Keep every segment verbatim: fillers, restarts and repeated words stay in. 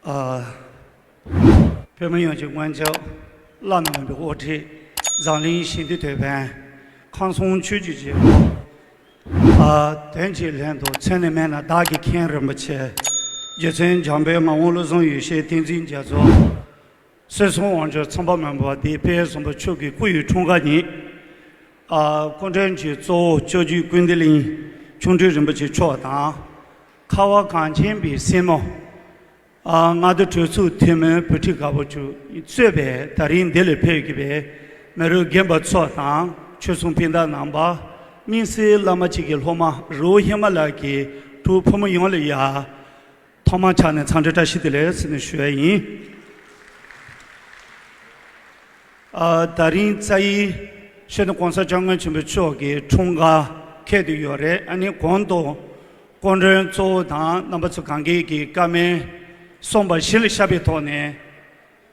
ཨ། བོད་མི་ཡོངས་ཀྱི་སྔོན་ཆད། བླ་ན་མེད་པའི་དབུ་ཁྲིད། འཛམ་གླིང་ཞི་བདེའི་དེད་དཔོན། ཁམས་གསུམ་ཆོས་ཀྱི་རྒྱལ་པོ། ཨ། དོན་གྱི་ལྷན་དུ་མཚན་ནི་མེད་ན་བདག་གིས་མཁྱེན། རིན་པོ་ཆེ། རྗེ་བཙུན་འཇམ་དཔལ་ངག་དབང་བློ་བཟང་ཡེ་ཤེས་བསྟན་འཛིན་རྒྱ་མཚོ། སྲིད་གསུམ་དབང་ཕྱུག་ཚངས་པ་མང་པོ་འདི་དཔལ་བཟང་པོ་མཆོག་གི་སྐུ་ཡི་འཁྲུངས་སྐར་ཉིན། ཨ། སྐུ་མགྲོན་གྱི་གཙོ་བོ་ལྕགས་ཀྱུ་ཀུན་བདེ་གླིང་ཆོ་འཕྲུལ་རིན་པོ་ཆེ་མཆོག་དང་། ཁ་བ་གངས་ཅན་པའི་སྲས་མོ། ཨ། མངའ་སྡེ་གྲོས་ཚོགས་འཐུས་མི་བུ་ཁྲིད་དཀར་པོ་ཆུ་གཙོས་པའི་ད་རིང་འདི་ལ་ཕེབས་ཀྱི་པའི་མི་རབས་རྒན་པ་ཚོ་དང་ཆོས་སྲུང་སྤུན་ཟླ་རྣམ་པ། དམིགས་བསལ་བླ་མ་གཅིག་གི་སློབ་མ་རི་བོ་ཧི་མ་ལ་གི་གྲུ་ཕོ་མོ་ཡོངས་ལ་ཡ། ཐོག་མར་ཕྱག་ནས་འཚམས་འདྲི་བཀྲ་ཤིས་བདེ་ལེགས་ཟེར་ནས་ཞུ་ཡ་ཡིན། ཨ། ད་རིང་རྩ་བའི་ཤོད་ནི་༸གོང་ས་༸སྐྱབས་མགོན་ཆེན་པོ་མཆོག་གི་འཁྲུངས་སྐར་འཁེལ་བསྡད་ཡོད་རེད། ཨ་ནི་གོང་དུ་སྐུ་མགྲོན་གཙོ་བོ་དང་རྣམ་པ་ཚོ་གང་གས་ཀྱི་བཀའ་མོལ་གསུངས་པ་གཞི་ལ་བཞག་པའི་ཐོག་ནས།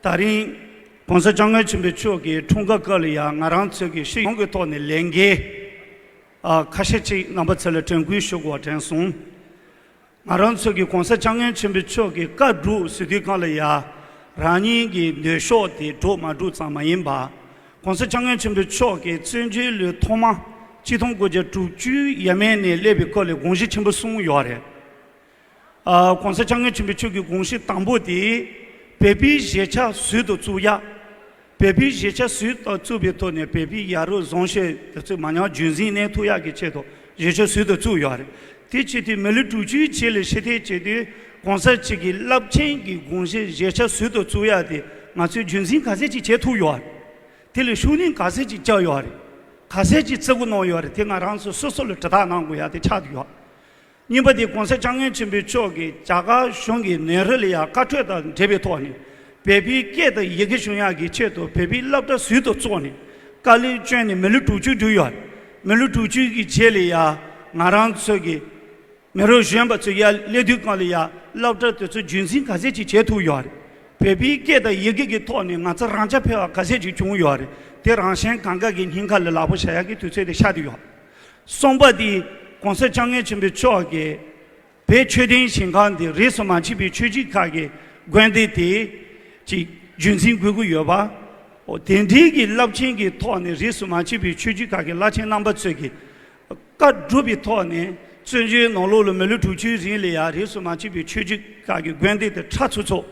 ད་རིང་༸གོང་ས་༸སྐྱབས་མགོན་ཆེན་པོ་མཆོག་གི་འཁྲུངས་སྐར་སྐབས་ལ་ཡང་ང་རང་ཚོ་གི་སྤྱི་ཡོངས་ཀྱི་ཐོག་ནས་ལས་འགན། ཨ། ཁ་ཤས་ཅིག་རྣམ་པ་ཚོ་ལ་དྲན་སྐུལ་ཞུ་དགོས་དྲན་སོང་། ང་རང་ཚོ་གི་༸གོང་ས་༸སྐྱབས་མགོན་ཆེན་པོ་མཆོག་གི་བཀའ་སྒྲུབ་ཟེར་དུས་སྒང་ལ་ཡ། རང་ཉིད་ཀྱི་འདོད་ཕྱོགས་དེ་འགྲུབ་མ་འགྲུབ་ཙམ་མ་ཡིན་པ། ༸གོང་ས་༸སྐྱབས་མགོན་ཆེན་པོ་མཆོག་གིས་བཙན་བྱོལ་ལོ་ཐོག་མ་ཆིག་སྟོང་དགུ་བརྒྱ་དྲུག་ཅུ་ཡས་མས་ནས་སླེབས་པའི་སྐོར་ལ་དགོངས་གཞི་ཆེན་པོ་གསུམ་ཡོད་རེད། ཨ། ༸གོང་ས་༸སྐྱབས་མགོན་ཆེན་པོ་མཆོག་གི་དགོངས་གཞི་དང་པོ་དེ། བོད་པའི་གཞིས་ཆགས་ཟུར་དུ་བཙུགས་ཡ། བོད་པའི་གཞིས་ཆགས་ཟུར་དུ་བཙུགས་པའི་ཐོག་ནས་བོད་པའི་ཡ་རབས་གཞུང་ཤེས་དེ་ཚོ་མང་ཉུང་རྒྱུན་འཛིན་གནས་ཐུབ་ཡག་གི་ཆེད་དུ་གཞིས་ཆགས་ཟུར་དུ་བཙུགས་ཡོད་རེད། དེ་བྱེད་དུས་མི་ལོ་དྲུག་ཅུའི་རྗེས་ལ་ཕྱིར་ཐོན་བྱེད་དུས་༸གོང་ས་མཆོག་གི་རླབས་ཆེན་གྱི་དགོངས་གཞི་གཞིས་ཆགས་ཟུར་དུ་བཙུགས་ཡག་དེ་ང་ཚོས་རྒྱུན་འཛིན་ག་ཚད་ཅིག་བྱེད་ཐུབ་ཡོད་རེད། དེ་ལ་ཤུགས་སྣོན་ག་ཚད་ཅིག་བརྒྱབ་ཡོད་རེད། ག་ཚད་ཅིག་བརྩི་བཀུར་གནང་ཡོད་རེད། དེ་ང་རང་ཚོ་སོ་སོ་ལ་དྲི་བརྡ་གནང་དགོས་ཡག་དེ་ཆགས་བསྡད་ཡོད། གཉིས་པ་དེ་༸གོང་ས་༸སྐྱབས་མགོན་ཆེན་པོ་མཆོག་གིས་རྒྱ་གར་གཞུང་གི་ནང་ཁུལ་ལ་ཡང་བཀའ་འཁྲོལ་དང་འབྲེལ་བའི་ཐོག་ནས་བོད་པའི་སྐད་དང་ཡི་གེ་སྲུང་ཡག་གི་ཆེད་དུ་བོད་པའི་སློབ་གྲྭ་ཟུར་དུ་བཙུགས་ནས་དཀའ་ལས་བསྐྱོན་ནས་མི་ལོ་དྲུག་ཅུ་བསྒྲུབས་ཡོད། མི་ལོ་དྲུག་ཅུ་གི་རྗེས་ལ་ཡང་ང་རང་ཚོ་གི་མི་རབས་གཞོན་པ་ཚོ་ཡར་སླེབས་དུས་སྒང་ལ་ཡང་སློབ་གྲྭ་དེ་ཚོ་རྒྱུན་འཛིན་ག་ཚད་ཅིག་བྱེད་ཐུབ་ཡོད་རེད། བོད་པའི་སྐད་དང་ཡི་གེ་གི་ཐོག་ནས་ང་ཚོ་རང་རྐྱ་འཕེར་བ་ག་ཚད་ཅིག་བྱུང་ཡོད་རེད། དེ་རང་གཞན་གང་ག་གི་སྙིང་ཁ་ལ་ལག་པ་བཞག་ཡག་གི་དུས་ཚོད་དེ་ཤར་བསྡད་ཡོད། གསུམ་པ་དེ་༸གོང་ས་༸སྐྱབས་མགོན་ཆེན་པོ་མཆོག་གིས་བོད་ཆོས་ལྡན་ཞིང་ཁམས་དེ་རིས་སུ་མ་ཆད་པའི་ཆོས་བརྒྱུད་ཁག་གི་དགོན་སྡེ་དེ་ཅིག་རྒྱུན་འཛིན་དགོས་ཀྱི་ཡོད་པ། འོ། དེ་འདྲའི་གི་རླབས་ཆེན་གྱི་ཐོག་ནས་རིས་སུ་མ་ཆད་པའི་ཆོས་བརྒྱུད་ཁག་གི་བླ་ཆེན་རྣམ་པ་ཚོས་ཀྱི་བཀའ་སྒྲུབ་པའི་ཐོག་ནས་བཙན་བྱོལ་ནང་ལོགས་ལ་མི་ལོ་དྲུག་ཅུའི་རིང་ལ་ཡང་རིས་སུ་མ་ཆད་པའི་ཆོས་བརྒྱུད་ཁག་གི་དགོན་སྡེ་དེ་ཁྲ་ཚོ་ཚོ།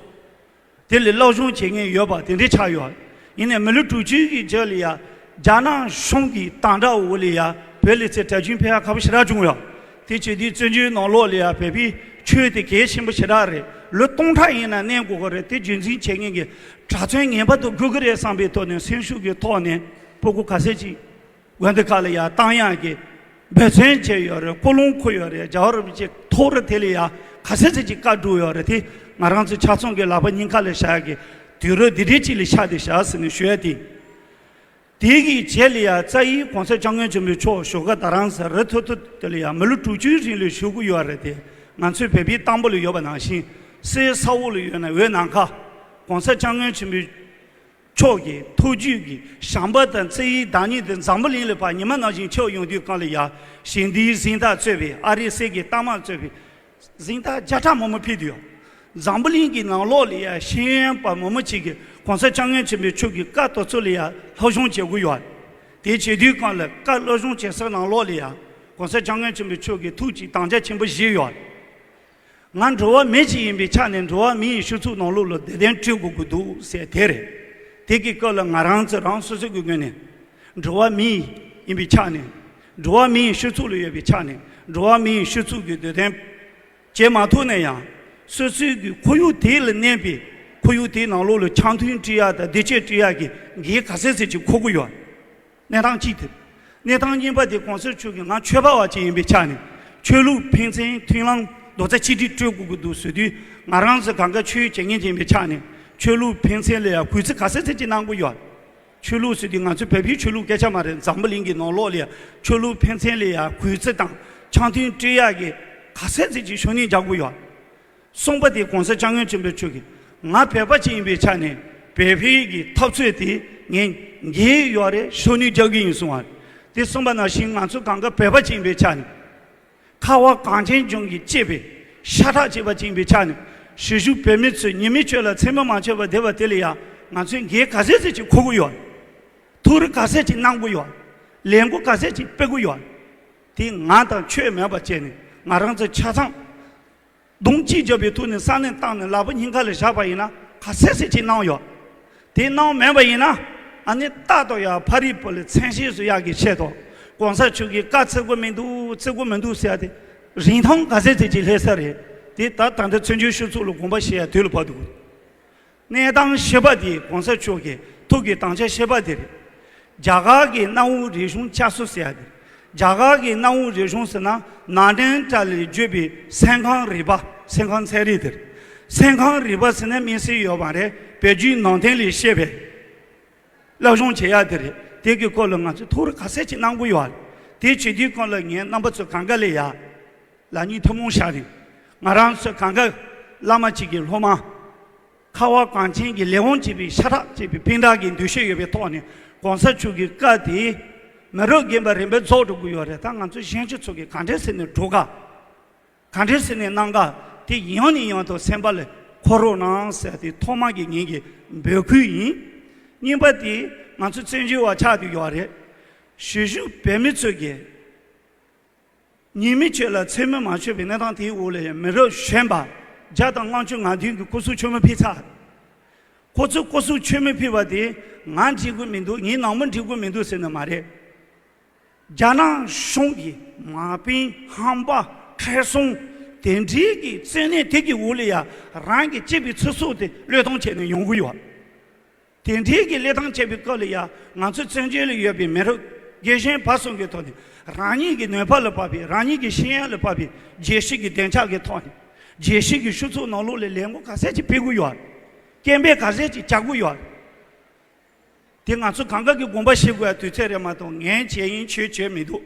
དེ་ལས་སློབ་སྦྱོང་བྱེད་མཁན་ཡོད་པ་དེ་འདྲའི་ཆགས་ཡོད། ཡིན་ནའི་མི་ལོ་དྲུག་ཅུ་གི་རྗེས་ལ་ཡ། རྒྱ་ནག་གཞུང་གི་དམ་དྲག་འོག་ལ་ཡ་བོད་ལ་ཚེ་གྲྭ་རྒྱུན་ཕེབས་ཡ་ཁག་པོ་ཞེ་དྲག་བྱུང་ཡོད། དེ་བྱེད་དུས་བཙན་བྱོལ་ནང་ལོགས་ལ་ཡ་བོད་པའི་ཆོས་དེ་གལ་ཆེན་པོ་ཞེ་དྲག་རེད། ལོ་སྟོང་ཕྲག་ཡིན་ན་གནས་དགོས་ཀྱི་རེད། དེ་རྒྱུན་འཛིན་བྱེད་མཁན་གྱི་གྲྭ་བཙུན་ངེས་པར་དུ་དགོས་ཀྱི་རེད་བསམ་པའི་ཐོག་ནས་སེམས་ཤུགས་ཀྱི་ཐོག་ནས་སྤུ་གུ་ག་ཚད་ཅིག་དགོན་སྡེ་ཁག་ལ་ཡ་བཏང་ཡག་གི་འབད་བརྩོན་བྱས་ཡོད་རེད། ཀུན་སློང་འཁོར་ཡོད་རེད། རྒྱལ་བ་རིན་པོ་ཆེ་ཐོག་རེ་དེ་ལ་ཡ་ག་ཚད་ཚད་ཅིག་བཀའ་སྒྲུབ་ཡོད་རེད། དེ་ང་རང་ཚོ་ཆ་ཚང་གི་ལག་པ་སྙིང་ཁ་ལ་བཞག་ཡག་གི་དུས་རབས་འདི་འདྲའི་ཅིག་ལ་ཆགས་བསྡད་བཞག་ཟེར་ནས་ཞུ་ཡ་དེ། དེ་གི་རྗེས་ལ་ཡ་རྩ་བའི་༸གོང་ས་༸སྐྱབས་མགོན་ཆེན་པོ་མཆོག་བཞུགས་སྒར་རྡ་རམ་ས་ལ་རི་ཐོག་ཐོག་དེ་ལ་ཡ་མི་ལོ་དྲུག་ཅུའི་རིང་ལ་བཞུགས་ཀྱི་ཡོད་རེད་དེ། ང་ཚོའི་བོད་པའི་གཏམ་དཔེ་ལ་ཡོད་པ་ནང་བཞིན་གསེར་ས་འོག་ལ་ཡོད་ན་འོད་ནམ་མཁའ། ༸གོང་ས་༸སྐྱབས་མགོན་ཆེན་པོ་མཆོག་གི་ཐུགས་རྒྱུད་ཀྱི་བྱམས་པ་དང་བརྩེ་ཡི་བདག་ཉིད་དེ་འཛམ་བུ་གླིང་ལ་ཕར་ཉི་མ་ནང་བཞིན་ཁྱབ་ཡོང་དུས་སྒང་ལ་ཡ་ཞིང་སྡེའི་གཟེངས་རྟགས་གཙོས་པའི་ཨ་རིའི་གསེར་གྱི་རྟགས་མ་གཙོས་པའི་གཟེངས་རྟགས་བརྒྱ་ཕྲག་མང་པོ་ཕུལ་དུས། འཛམ་བུ་གླིང་གི་ནང་ལོགས་ལ་ཡ་ཤེས་ཡོན་པ་མང་པོ་ཅིག་གིས་༸གོང་ས་༸སྐྱབས་མགོན་ཆེན་པོ་མཆོག་གི་བཀའ་དེ་ཚོ་ལ་ཡ་སློབ་སྦྱོང་བྱེད་ཀྱི་ཡོད། དེ་བྱེད་དུས་སྒང་ལ་བཀའ་སློབ་སྦྱོང་བྱེད་སའི་ནང་ལོགས་ལ་ཡ་༸གོང་ས་༸སྐྱབས་མགོན་ཆེན་པོ་མཆོག་གི་ཐུགས་ཀྱི་དམ་བཅའ་ཆེན་པོ་བཞེས་ཡོད། ང་འགྲོ་བ་མི་ཅིག་ཡིན་པའི་ཆ་ནས་འགྲོ་བ་མིའི་སྤྱི་ཚོགས་ནང་ལོགས་ལ་བདེ་དོན་སྤྲོད་དགོས་ཀྱི་འདུག་ཟེར་དེ་རེད། དེ་གི་སྐབས་ལ་ང་རང་ཚོ་རང་སོ་སོ་གི་ངོས་ནས་འགྲོ་བ་མི་ཡིན་པའི་ཆ་ནས། འགྲོ་བ་མིའི་སྤྱི་ཚོགས་ལ་ཡོད་པའི་ཆ་ནས། འགྲོ་བ་མིའི་སྤྱི་ཚོགས་ཀྱི་བདེ་དོན་བྱེད་མ་ཐུབ་ན་ཡང་། སོ་སོའི་གི་ཁོར་ཡུག་དེ་ལ་གནས་པའི་ཁོར་ཡུག་དེའི་ནང་ལོགས་ལ་འཆམ་མཐུན་སྤྲད་ཡག་དང་བདེ་སྐྱིད་སྤྲད་ཡག་གི་འགན་ག་ཚད་ཚད་ཅིག་འཁུར་གྱི་ཡོད། གནས་སྟངས་གཅིག་དེ། གནས་སྟངས་གཉིས་པ་དེ་༸གོང་ས་མཆོག་གིས་ང་ཆོས་པ་བ་ཅིག་ཡིན་པའི་ཆ་ནས་ཆོས་ལུགས་ཕན་ཚུན་མཐུན་ལམ་རྡོག་རྩ་གཅིག་སྒྲིལ་སྤྲོད་དགོས་ཀྱི་འདུག་ཟེར་དུས། ང་རང་ཚོ་གང་ག་ཆོས་བྱེད་མཁན་ཅིག་ཡིན་པའི་ཆ་ནས་ཆོས་ལུགས་ཕན་ཚུན་ལ་ཡང་གུས་བརྩི་ག་ཚད་ཚད་ཅིག་གནང་དགོས་ཡོད། ཆོས་ལུགས་ཟེར་དུས་ང་ཚོ་བོད་པའི་ཆོས་ལུགས་སྐད་ཆ་མ་རེད། འཛམ་བུ་གླིང་གི་ནང་ལོགས་ལ་ཡང་ཆོས་ལུགས་ཕན་ཚུན་ལ་ཡང་གུས་བརྩི་དང་འཆམ་མཐུན་སྤྲད་ཡག་གི་ག་ཚད་ཚད་ཅིག་ཤུགས་སྣོན་རྒྱག་དགོས་ཡོད། གསུམ་པ་དེ་༸གོང་ས་༸སྐྱབས་མགོན་ཆེན་པོ་མཆོག་གིས་ང་བོད་པ་ཅིག་ཡིན་པའི་ཆ་ནས་བོད་པའི་གི་འཐབ་རྩོད་དེ་ངས་འགན་ཡོད་རེད། ཤུགས་སྣོན་རྒྱག་གི་ཡིན་གསུངས་པ་རེད། དེ་གསུངས་པ་ནང་བཞིན་ང་ཚོ་གང་ག་བོད་པ་ཅིག་ཡིན་པའི་ཆ་ནས་ཁ་བ་གངས་ཅན་ལྗོངས་ཀྱི་གཅེས་པའི་ཤ་ཁྲག་གཅིག་པ་ཅིག་ཡིན་པའི་ཆ་ནས་ གཞིས་བཞུགས་བོད་མི་ཚོས་ཉི་མའི་ཆོས་ལ་ཚད་མེད་མ་ཆོད་པར་བསྡད་པ་དེ་ལ་ཡང་ང་ཚོས་འགན་ག་ཚད་ཅིག་འཁུར་གྱི་ཡོད། ཐུགས་རེ་ག་ཚད་ཅིག་གནང་གི་ཡོད། ལས་འགུལ་ག་ཚད་ཅིག་སྤེལ་གྱི་ཡོད། དེ་ང་དང་ཁྱོད་མེད་པ་བྱས་ནས་ང་རང་ཚོ་ཆ་ཚང་གདོང་གཅིག་རྒྱབ་པའི་ཐོག་ནས་ས་གནས་བཏང་ནས་ལག་པ་སྙིང་ཁ་ལ་བཞག་པ་ཡིན་ན་ག་ཚད་ཅིག་གནང་ཡོད། དེ་གནང་མེད་པ་ཡིན་ན་ཨ་ནི་རྟག་ཏུ་ཡང་ཕ་རི་པོ་ལ་མཚན་ཤས་སུ་ཡག་གི་ཆེད་དུ་གོང་ས་མཆོག་གིས་བཀའ་བརྩི་གི་མི་འདུག་བརྩི་གི་མི་འདུག་ཟེར་ཏེ་རིན་ཐང་ག་ཚད་ཅིག་སླེབས་ས་རེད། དེ་ད་ད་ལྟ་བཙན་བྱོལ་སྤྱི་ཚོགས་ལ་དགོངས་པ་བཞེས་ཡ་དུས་ལ་བབ་འདུག་གནས་སྟངས་བཤད་པ་དེ་གོང་ས་མཆོག་གི་ཐུགས་ཀྱི་དམ་བཅའ་བཤད་པ་དེ་རེད། རྒྱ་གར་གྱི་གནའ་བོའི་རིག་གཞུང་བསྐྱར་གསོ་ཟེར་ཡ་དེ་རེད། རྒྱ་གར་གྱི་གནའ་བོའི་རིག་གཞུང་ཟེར་ན་ནཱ་ལེནྡྲ་ལས་བརྒྱུད་པའི་སེམས་ཁམས་རིག་པ། སེམས་ཁམས་ཚན་རིག་དེ་རེད། སེམས་ཁམས་རིག་པ་ཟེར་ན་དམིགས་བསལ་ཡོད་མ་རེད། བོད་བརྒྱུད་ནང་བསྟན་ལས་བཤད་པའི་སློབ་སྦྱོང་བྱེད་ཡ་དེ་རེད། དེ་གི་སྐོར་ལ་ང་ཚོས་ཐུགས་རེ་ག་ཚད་ཅིག་གནང་གི་ཡོད་རེད། དེ་བྱེད་དུས་སྐབས་ལ་ངས་རྣམ་པ་ཚོ་གང་ག་ལ་ཡ་ལག་གཉིས་ཐུན་མོང་བཞག་ནས་ང་རང་ཚོ་གང་ག་བླ་མ་གཅིག་གི་སློབ་མ། ཁ་བ་གངས་ཅན་གྱི་ལས་དབང་བྱེད་པའི་ཤ་ཁྲག་བཅས་པའི་སྤུན་ཟླ་གི་འདུ་ཤེས་ཡོད་པའི་ཐོག་ནས་གོང་ས་མཆོག་གི་བཀའ་དེ་མི་རབས་རྒན་པ་རིམ་པས་རྫོགས་འགྲོ་གི་ཡོད་རེད། ད་ང་ཚོ་གཞོན་སྐྱེས་ཚོ་གིས་ག་འདྲས་ཟེར་ནས་སྒྲུབ་ག་ག་འདྲས་ཟེར་ནས་གནང་ག་དེ་ཡང་ནས་ཡང་དུ་སེམས་པ་ལ་འཁོར་རོགས་གནང་ཟེར་ཏེ་ཐོག་མ་གི་ངེད་ཀྱི་འབོད་སྐུལ་ཡིན། གཉིས་པ་དེ་ང་ཚོ་བཙན་བྱོལ་བ་ཆགས་བསྡད་ཡོད་རེད། གཞིས་བཞུགས་བོད་མི་ཚོ་གིས་ཉི་མའི་ཆོས་ལ་ཚད་མེད་མ་ཆོད་པའི་གནས་སྟངས་དེའི་འོག་ལ་ཡང་མི་རབས་གཞོན་པ་བརྒྱ་དང་ལྔ་བཅུ་ང་བདུན་གྱི་སྐུ་གཟུགས་མཆོད་མེ་ཕུལ་ཚར། ཁོ་ཚོས་སྐུ་གཟུགས་མཆོད་མེ་ཕུལ་བ་དེ་ང་འགྲིག་གི་མི་འདུག་ངའི་ནང་མི་འགྲིག་གི་མི་འདུག་ཟེར་ནི་མ་རེད། རྒྱ་ནག་གཞུང་གི་མ་དཔོན་ཧམ་པ་ཁྲེལ་སོང་དེ་འདྲའི་གི་བཙན་གནོན་དེ་གི་འོག་ལ་ཡང་རང་གི་གཅེས་པའི་ཚེ་སྲོག་དེ་བློས་གཏོང་བྱས་ནས་ཡོང་གི་ཡོད། དེ་འདྲའི་གི་བློས་གཏོང་བྱས་པའི་སྐབས་ལ་ཡང་ང་ཚོ་བཙན་བྱོལ་ལ་ཡོད་པའི་མི་རབས་རྒན་གཞོན་བར་གསུམ་གྱི་ཐོག་ནས་རང་ཉིད་ཀྱི་ནུས་པ་ལ་དཔག་པའི་རང་ཉིད་ཀྱི་ཤེས་ཡོན་ལ་དཔག་པའི་རྒྱལ་སྤྱི་གི་བདེ་འཇགས་ཀྱི་ཐོག་ནས་རྒྱལ་སྤྱི་གི་སྤྱི་ཚོགས་ནང་ལོགས་ལ་ལས་འགུལ་ག་ཚད་ཅིག་སྤེལ་དགོས་ཡོད། སྐད་འབོད་ག་ཚད་ཅིག་རྒྱག་དགོས་ཡོད། དེ་ང་ཚོ་གང་ག་གི་དགོངས་པ་བཞེས་དགོས་ཡ་དུས་ཚོད་རེད་མ་གཏོགས་ངས་བྱས་ཡིན་ཁྱོད་བྱས་མི་འདུག་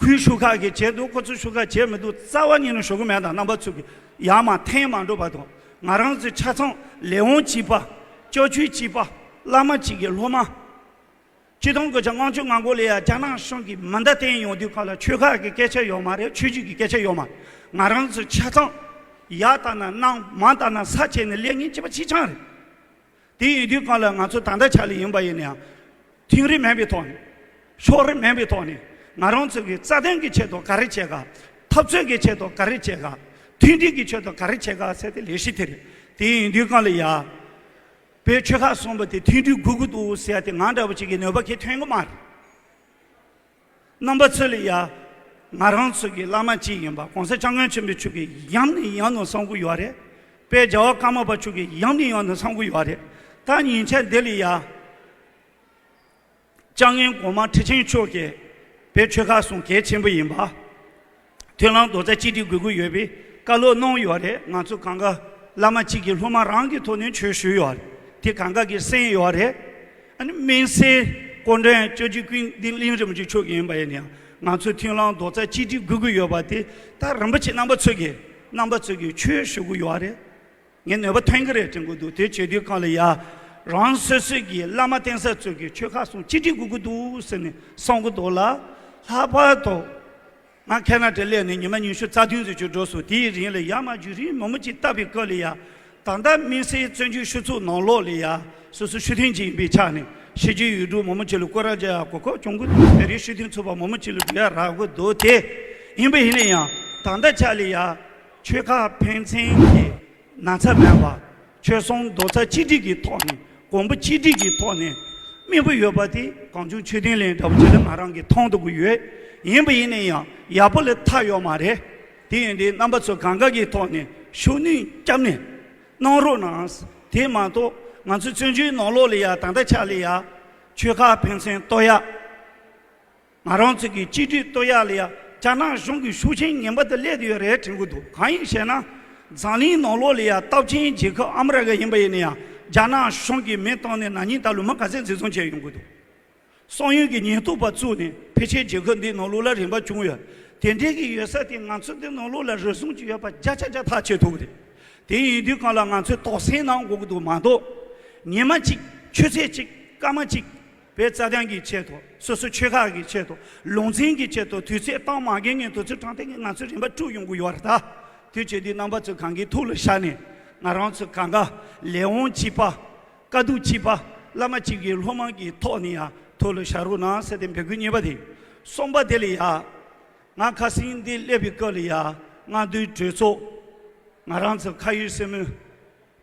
ཁོའི་ཤུགས་ཁག་གིས་བྱས་འདུག་ཁོ་ཚོའི་ཤུགས་ཁག་བྱས་མི་འདུག་རྩ་བ་ཉིད་ནས་ཞུ་གི་མེད་དང་རྣམ་པ་ཚོ་གིས་ཡར་མར་འཐེན་མ་འགྲོ་བར་དུ་ང་རང་ཚོའི་ཆ་ཚང་ལས་དབང་གཅིག་པ། སྐྱབས་བཅོལ་གཅིག་པ། བླ་མ་གཅིག་གི་སློབ་མ། ཆིག་སྟོང་དགུ་བརྒྱ་ལྔ་བཅུ་ང་དགུ་ལ་ཡ་རྒྱ་ནག་གཞུང་གིས་མེ་མདའ་བསྟན་ཡོང་དུས་སྐབས་ལ་ཆོལ་ཁ་གི་སྐད་ཆ་ཡོད་མ་རེད། ཆོས་བརྒྱུད་ཀྱི་སྐད་ཆ་ཡོད་མ་རེད། ང་རང་ཚོ་ཆ་ཚང་ཡར་ལྟ་ན་གནམ་མར་ལྟ་ན་ས་བྱས་ནས་སླེབས་མཁན་གཅིག་པ་གཅིག་རྐྱང་རེད། དེ་ཡིན་དུས་སྐབས་ལ་ང་ཚོ་ད་ལྟ་ཆ་ལ་ཡིན་པ་ཡིན་ན་ཡང་མཐུན་སྒྲིལ་མེད་པའི་ཐོག་ནས་ཕྱོགས་རིས་མེད་པའི་ཐོག་ནས་ང་རང་ཚོ་གི་རྩ་དོན་གྱི་ཆེད་དུ་ག་རེ་བྱེད་ག་འཐབ་རྩོད་ཀྱི་ཆེད་དུ་ག་རེ་བྱེད་ག་མཐུན་སྒྲིལ་གྱི་ཆེད་དུ་ག་རེ་བྱེད་ག་ཟེར་ཏེ་ལས་གཞི་དེ་རེད། དེ་ཡིན་དུས་སྐབས་ལ་ཡ། བོད་ཆོལ་ཁ་གསུམ་པོ་དེ་མཐུན་སྒྲིལ་དགོས་ཀྱི་འདུག་ཟེར་ཏེ་ང་འདྲ་བོ་ཅིག་གི་ནུས་པ་གང་ཡང་ཐོན་གྱི་མ་རེད། རྣམ་པ་ཚོ་ལ་ཡ། ང་རང་ཚོ་གི་བླ་མ་གཅིག་ཡིན་པ་༸གོང་ས་༸སྐྱབས་མགོན་ཆེན་པོ་མཆོག་གིས་ཡང་ནས་ཡང་དུ་གསུང་གི་ཡོད་རེད། དཔལ་རྒྱལ་བ་ཀརྨ་པ་མཆོག་གིས་ཡང་ནས་ཡང་དུ་གསུང་གི་ཡོད་རེད། ད་ཉིན་ཆ་འདི་ལ་ཡ། སྐྱབས་མགོན་གོང་མ་ཁྲི་ཆེན་མཆོག་གིས་བོད་ཆོལ་ཁ་གསུམ་གལ་ཆེན་པོ་ཡིན་པ། མཐུན་ལམ་རྡོག་རྩ་གཅིག་སྒྲིལ་དགོས་ཀྱི་ཡོད་པའི་བཀའ་སློབ་གནང་ཡོད་རེད། ང་ཚོ་གང་ག་བླ་མ་གཅིག་གི་སློབ་མ་རང་གི་ཐོག་ནས་ཆོས་ཞུས་ཡོད་རེད། དེ་གང་ག་གིས་གསན་ཡོད་རེད། ཨ་ནི་དམིགས་བསལ་སྐུ་མགྲོན་སྐྱབས་རྗེ་ཀུན་ལྡན་གླིང་རིན་པོ་ཆེ་མཆོག་ཡིན་པ་ཡིན་ཡང་ང་ཚོས་མཐུན་ལམ་རྡོག་རྩ་གཅིག་སྒྲིལ་དགོས་ཀྱི་ཡོད་པ་དེ་ད་རིན་པོ་ཆེ་རྣམ་པ་ཚོ་གིས་རྣམ་པ་ཚོ་གིས་ཆོས་ཞུ་གི་ཡོད་རེད། ངས་ནུས་པ་ཐོན་གྱི་རེད་དྲན་གྱི་འདུག་དེ་བྱེད་དུས་སྒང་ལ་ཡ། རང་སོ་སོའི་གི་བླ་མ་བསྟེན་ས་ཚོ་གི་ཆོལ་ཁ་གསུམ་གཅིག་སྒྲིལ་དགོས་ཀྱི་འདུག་ཟེར་ནས་གསུང་གི་འདུག་ལ། ལྷག་པར་དུ། ང་ཁེ་ན་ཌ་སླེབས་ནས་ཉི་མ་ཉི་ཤུ་རྩ་བདུན་ཙམ་ཅིག་འགྲོ་སོང་། དེའི་རིང་ལ་ཡར་མར་བརྒྱུད་རིམ་མང་པོ་ཅིག་བལྟས་པའི་སྐབས་ལ་ཡ། ད་ལྟ་དམིགས་བསལ་བཙན་བྱོལ་སྤྱི་ཚོགས་ནང་ལོགས་ལ་ཡ། སོ་སོ་ཤེས་ལྡན་ཅིག་ཡིན་པའི་ཆ་ནས་ཤེས་ཀྱི་ཡོད་འདུག་མང་པོ་ཅིག་ལ་སྐོར་ར་རྒྱག་ཡ་གོ་སྐབས་བྱུང་གི་འདུག་བོད་རིགས་སྤྱི་མཐུན་ཚོགས་པ་མང་པོ་ཅིག་ལ་འགྲོ་ཡ་རག་གི་འདུག་དེ་ཡིན་པ་ཡིན་ན་ཡང་ད་ལྟ་ཆ་ལ་ཡ། ཆོལ་ཁ་ཕན་ཚུན་གྱི་ན་ཚ་མེད་པ། ཆོལ་གསུམ་རྡོག་རྩ་གཅིག་སྒྲིལ་གྱི་ཐོག་ནས་གོང་བུ་གཅིག་སྒྲིལ་གྱི་ཐོག་ནས་དམིགས་པ་ཡོད་པ་དེ་གངས་ལྗོངས་ཆོས་ལྡན་གླིང་འདྲ་བོ་ཅིག་ལ་ང་རང་གིས་མཐོང་ཐུབ་ཀྱི་ཡོད། ཡིན་པ་ཡིན་ན་ཡང་ཡག་པོ་ལས་ཐར་ཡོད་མ་རེད། དེ་ཡིན་དུས་རྣམ་པ་ཚོ་གང་ག་གི་ཐོག་ནས་ཤུགས་སྣོན་བརྒྱབ་ནས་གནང་རོགས་གནང་། དེ་མ་གཏོགས་ང་ཚོ་བཙན་བྱོལ་ནང་ལོགས་ལ་ཡ་ད་ལྟ་ཆ་ལ་ཡ་ཆོལ་ཁ་ཕན་ཚུན་གཏོར་ཡ། ང་རང་ཚོ་གི་གཅིག་སྒྲིལ་གཏོར་ཡ་ལ་ཡ་རྒྱ་ནག་གཞུང་གི་ཤུགས་རྐྱེན་ངན་པ་དེ་སླེབས་ཡོད་རེད་དྲན་གྱི་འདུག་གང་ཡིན་ཞེ་ན། འཛམ་གླིང་ནང་ལོགས་ལ་ཡ་སྟོབས་ཆེན་རྒྱལ་ཁབ་ཨ་མི་རི་ཀ་ཡིན་པ་ཡིན་ན་ཡང་རྒྱ་ནག་གཞུང་གི་མིང་བཏགས་ནས་ན་ནིང་ད་ལོ་མི་ག་ཚད་འཛིན་བཟུང་བྱས་ཡོང་གི་འདུག་གསང་ཡུལ་གྱི་ཉེན་རྟོག་པ་བཙུགས་ནས་ཕལ་ཆེར་རྒྱལ་ཁབ་འདིའི་ནང་ལོགས་ལ་རིམ་པ་བྱུང་ཡོད། དེ་འདྲའི་གི་ཡོད་ས་དེ་ང་ཚོ་འདི་ནང་ལོགས་ལ་རུལ་སུངས་ཀྱི་ཡོད་པ་བརྒྱ་ཆ་བརྒྱ་ཐག་ཆོད་ཐུབ་ཀྱི་རེད། དེ་ཡིན་དུས་གང་ལ་ང་ཚོས་དོགས་སེལ་གནང་དགོས་ཀྱི་འདུག་མ་གཏོགས། ཉི་མ་གཅིག་ཆུ་ཚོད་གཅིག་སྐར་མ་གཅིག་བོད་རྩ་དོན་གྱི་ཆེད་དུ་སོ་སོ་ཆོལ་ཁ་གི་ཆེད་དུ་ལུང་ཚན་གྱི་ཆེད་དུ་དུས་ཚོད་བཏང་མ་དགོས་ངེས་དུས་ཚོད་དྲང་བདེན་གྱི་ང་ཚོའི་རིམ་པ་དཀྲུག་ཡོང་གི་ཡོད་རེད་ད། དེ་བྱེད་དུས་རྣམ་པ་ཚོས་གང་གི་ཐུགས་ལ་བཞག་ནས་ ང་རང་ཚོ་གང་ག་ལས་དབང་གཅིག་པ། དཀའ་སྡུག་གཅིག་པ། བླ་མ་གཅིག་གི་སློབ་མ་གི་ཐོག་ནས་ཡང་ཐུགས་ལ་བཞག་རོགས་གནང་ཟེར་ཏེ་འབོད་སྐུལ་གཉིས་པ་དེ། གསུམ་པ་དེ་ལ་ཡང་། ང་ཁ་སང་འདི་སླེབས་པའི་སྐབས་ལ་ཡང་། སྔ་དུས་གྲོས་ཚོགས། ང་རང་ཚོ་ཁ་ཡོད་སེམས་མོས།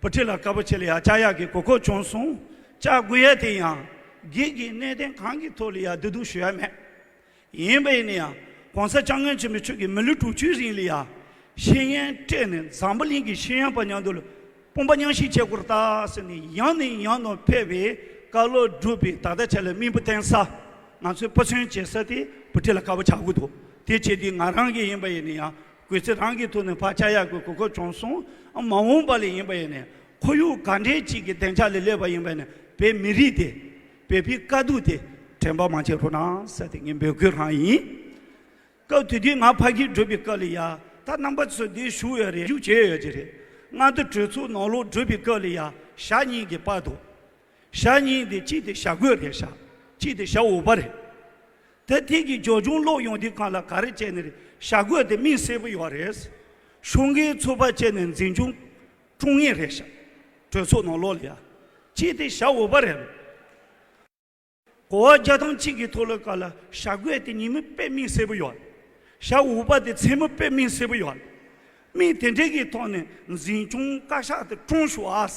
བུ་ཁྲིད་ལགས་དཀར་པོ་ཆེ་ལ་ཡང་བཅར་ཡག་གི་གོ་སྐབས་བྱུང་སོང་། བཅར་དགོས་ཡ་དེ་ཡང་། སྒེར་གྱི་གནད་དོན་གང་གི་ཐོག་ལ་ཡང་བསྡུ་བསྡུ་ཞུ་ཡ་མེད། ཡིན་པ་ཡིན་ན་ཡང་། ༸གོང་ས་༸སྐྱབས་མགོན་ཆེན་པོ་མཆོག་གིས་མི་ལོ་དྲུག་ཅུའི་རིང་ལ་ཡང་། ཤེས་ཡོན་སྤྲད་ནས་འཛམ་བུ་གླིང་གི་ཤེས་ཡོན་པ་མཉམ་དུ་ལ་དཔུང་པ་མཉམ་གཤིབ་བྱེད་དགོས་རེད་ད་ཟེར་ནས་ཡང་ནས་ཡང་དུ་ཕེབས་པའི་བཀའ་སློབ་སྒྲུབ་པའི། ད་ལྟ་ཆ་ལ་མིང་པོ་བསྟན་ས། ང་ཚོའི་ཕོ་མཚན་བྱེད་ས་དེ་བུ་ཁྲིད་ལགས་དཀར་པོ་ཆགས་ཀྱི་འདུག་དེ་བྱས་དུས་ང་རང་གིས་ཡིན་པ་ཡིན་ན་ཡང་། གུས་བརྩི་རང་གི་ཐོག་ནས་ཕར་བཅར་ཡག་གི་གོ་སྐབས་བྱུང་སོང་། མ་འོངས་པ་ལ་ཡིན་པ་ཡིན་ན། ཁོར་ཡུག་ག་འདྲའི་ཅིག་གི་སྡིངས་ཆ་ལ་སླེབས་པ་ཡིན་པ་ཡིན་ན། བོད་མི་རིགས་དེ། བོད་པའི་དཀའ་སྡུག་དེ་དྲན་པ་མ་བརྗེད་རོགས་གནང་ཟེར་ཏེ་ངས་འབོད་སྐུལ་རང་ཡིན། སྐབས་དེ་དུས་ང་ཕ་གིར་འགྲོ་བའི་སྐབས་ལ་ཡ། ད་རྣམ་པ་ཚོ་འདིར་བཞུགས་ཡོད་རེད། བཞུགས་བྱས་ཡོད་ཀྱི་རེད། སྔ་དུས་གྲོས་ཚོགས་ནང་ལོགས་འགྲོ་བའི་སྐབས་ལ་ཡ། ཞྭ་གཉིས་ཀྱི་པར་འདུག་ཞྭ་གཉིས་དེ་གཅིག་དེ་བྱ་རྒོད་རེད་ཤག་གཅིག་དེ་བྱ་འུག་པ་རེད། ད་དེ་གི་སྦྱོར་བྱུང་ཀློག་ཡོང་དུས་སྒང་ལ་ག་རེ་བྱས་ནས་རེད། བྱ་རྒོད་དེ་མིང་གསལ་པོ་ཡོད་རེད། ཤོག་ངོས་ཚོ་པ་བྱས་ནས་འཛིན་སྐྱོང་སྐྱོང་མཁན་རེད་ཤག་གྲོས་ཚོགས་ནང་ལོགས་ལ་ཡ། གཅིག་དེ་བྱ་འུག་པ་རེད། གོ་བ་བརྒྱ་དང་གཅིག་གི་ཐོག་ལ་སྒང་ལ་བྱ་རྒོད་དེ་ཉིན་མོ་དཔེ་མིང་གསལ་པོ་ཡོད། བྱ་འུག་པ་དེ་མཚན་མོ་དཔེ་མིང་གསལ་པོ་ཡོད། མིང་དེ་འདྲའི་གི་ཐོག་ནས་འཛིན་སྐྱོང་བཀའ་ཤག་དེ་བཀྲོངས་ཤོག་ཨ།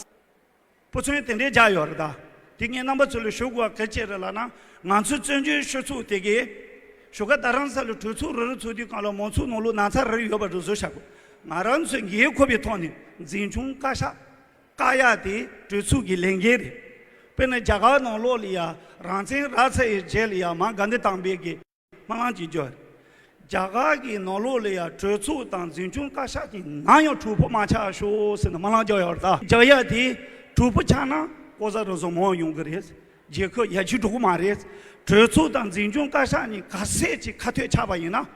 ཕོ་མཚན་དེ་འདྲའི་རྒྱག་ཡོད་རེད་ད། དེ་ངས་རྣམ་པ་ཚོ་ལ་ཞུ་དགོས་པ་ག་རེ་བྱས་རེད་ལབ་ན། ང་ཚོའི་བཙན་བྱོལ་སྤྱི་ཚོགས་དེ་གའི་བཞུགས་སྒར་རྡ་རམ་ས་ལ་གྲོས་ཚོགས་རེ་རེ་ཚོགས་དུས་སྒང་ལ་མང་ཚོགས་ནང་ལོགས་ན་ཚ་རེ་རེ་ཡོད་པ་རེད་བཟོ་བྱ་དགོས། ང་རང་ཚོས་འགན་འཁུར་བའི་ཐོག་ནས་འཛིན་སྐྱོང་བཀའ་ཤག་བཀག་ཡག་དེ་གྲོས་ཚོགས་ཀྱི་ལས་འགན་རེད། དཔེར་ན་རྒྱ་གར་ནང་ལོགས་ལ་ཡ་རང་བཙན་རག་ཚར་བའི་རྗེས་ལ་ཡ་མར་དགའ་ལྡན་དམ་པའི་གི་སྨོན་ལམ་ཅིག་རྒྱག་རྒྱ་གར་གྱི་ནང་ལོགས་ལ་ཡ་གྲོས་ཚོགས་དང་འཛིན་སྐྱོང་བཀའ་ཤག་གི་ནང་ཡང་དྲག་པོ་མ་ཆགས་ཤོག་ཟེར་ནས་སྨོན་ལམ་རྒྱག་ཡོད་རེད་ད། རྒྱག་ཡག་དེ་དྲག་པོ་ཆགས་ན་ལྐོག་ཟ་རུལ་སུངས་མང་ཡོང་གི་རེད། རྒྱལ་ཁབ་ཡར་རྒྱས་འགྲོ་གི་མ་རེད། གྲོས་ཚོགས་དང་འཛིན་སྐྱོང་བཀའ་ཤག་གཉིས་ག་ཚད་ཅིག་ཁ་ཐོན་ཆགས་པ་ཡིན་ན།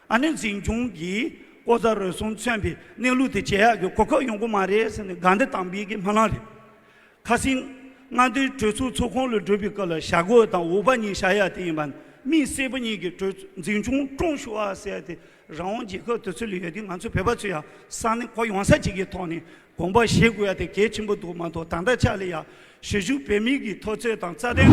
ཨ་ནི་འཛིན་སྐྱོང་གིས་ལྐོག་ཟ་རུལ་སུངས་མཚོན་པའི་གནས་ལུགས་དེ་བྱེད་ཡག་གི་གོ་སྐབས་ཡོང་གི་མ་རེད་ཟེར་ནས་དགའ་ལྡན་དམ་པའི་གི་སྨོན་ལམ་རེད། ཁ་སང་། སྔ་དུས་གྲོས་ཚོགས་ཚོགས་ཁང་ལ་འགྲོ་བའི་སྐབས་ལ་བྱ་རྒོད་དང་འུག་པ་གཉིས་བཞག་ཡ་དེ་ཡིན་པ། མིང་གསལ་པོ་གཉིས་ཀྱི་གྲོས་འཛིན་སྐྱོང་བཀྲོངས་ཤོག་ཨ་ཟེར་ཡ་དེ། རང་དབང་རྒྱལ་ཁབ་དེ་ཚོ་ལ་ཡོད་དུས་ང་ཚོ་བོད་པ་ཚོ་ཡང་ས་གནས་ཁོ་ཡོང་ས་གཅིག་གི་ཐོག་ནས་དགོངས་པ་བཞེས་དགོས་ཡ་དེ་གལ་ཆེན་པོ་འདུག་མ་གཏོགས། ད་ལྟ་ཆ་ལ་ཡ་གཞིས་བཞུགས་བོད་མི་གི་འཐབ་རྩོད་དང་རྩ་དོན་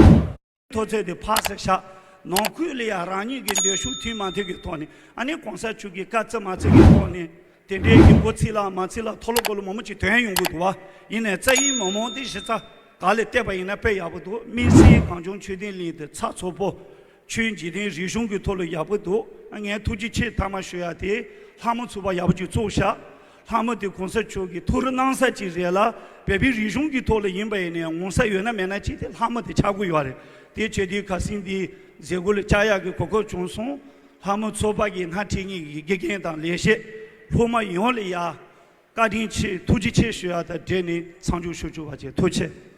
འཐབ་རྩོད་དེ་ཕར་ཟེར་བཞག་ནང་ཁུལ་ལ་ཡ་རང་ཉིད་ཀྱི་འདོད་ཕྱོགས་མཐུན་མ་མཐུན་གྱི་ཐོག་ནས། ཨ་ནི་གོང་ས་མཆོག་གི་བཀའ་བརྩི་མ་བརྩི་གི་ཐོག་ནས། དེ་འདྲའི་གི་མགོ་ཚིག་ལ་མ་ཚིག་ལ་ཐོག་ལོ་གོ་ལོ་མང་པོ་ཅིག་ཐོན་ཡོང་གི་འདུག་བ། ཡིན་ནའི་རྩ་ཡི་མི་མང་དེ་གཞི་རྩ་ག་ལ་བལྟས་པ་ཡིན་ན་དཔེ་ཡག་པོ་འདུག་དམིགས་བསལ་གངས་ལྗོངས་ཆོས་ལྡན་གླིང་དེ་ཚགས་ཚུད་པོ། ཆོས་འཇིག་རྟེན་རིག་གཞུང་གི་ཐོག་ལ་ཡག་པོ་འདུག་ངས་ཐུགས་རྗེ་ཆེ་མཐའ་མ་ཞུ་ཡ་དེ། ལྷ་མོ་ཚོགས་པ་ཡག་པོ་ཅིག་བཙུགས་ཤག་ལྷ་མོ་དེ་གོང་ས་མཆོག་གིས་ཐུགས་རེ་གནང་ས་ཅིག་རེད་ལ། བོད་པའི་རིག་གཞུང་གི་ཐོག་ལ་ཡིན་པ་ཡིན་ནའི་ངོ་ཚ་ཡོད་ན་མེད་ན་ཅིག་དེ་ལྷ་མོ་དེ་ཆགས་ཀྱི་ཡོད་རེད། དེ་བྱས་དུས་ཁ་སང་འདི་མཛད་སྒོ་ལ་བཅར་ཡག་གི་གོ་སྐབས་བྱུང་སོང་། ལྷ་མོ་ཚོགས་པ་གི་སྣེ་ཁྲིད་མཁན་གྱི་དགེ་རྒན་དང་ལས་བྱེད་སློབ་མ་ཡོངས་ལ་ཡ། བཀའ་དྲིན་ཆེ། ཐུགས་རྗེ་ཆེ་ཞུ་ཡ་དང་འབྲེལ་ནས་མཚམས་འཇོག་ཞུ་བཅུག་པ་བྱས། ཐུགས་རྗེ་ཆེ།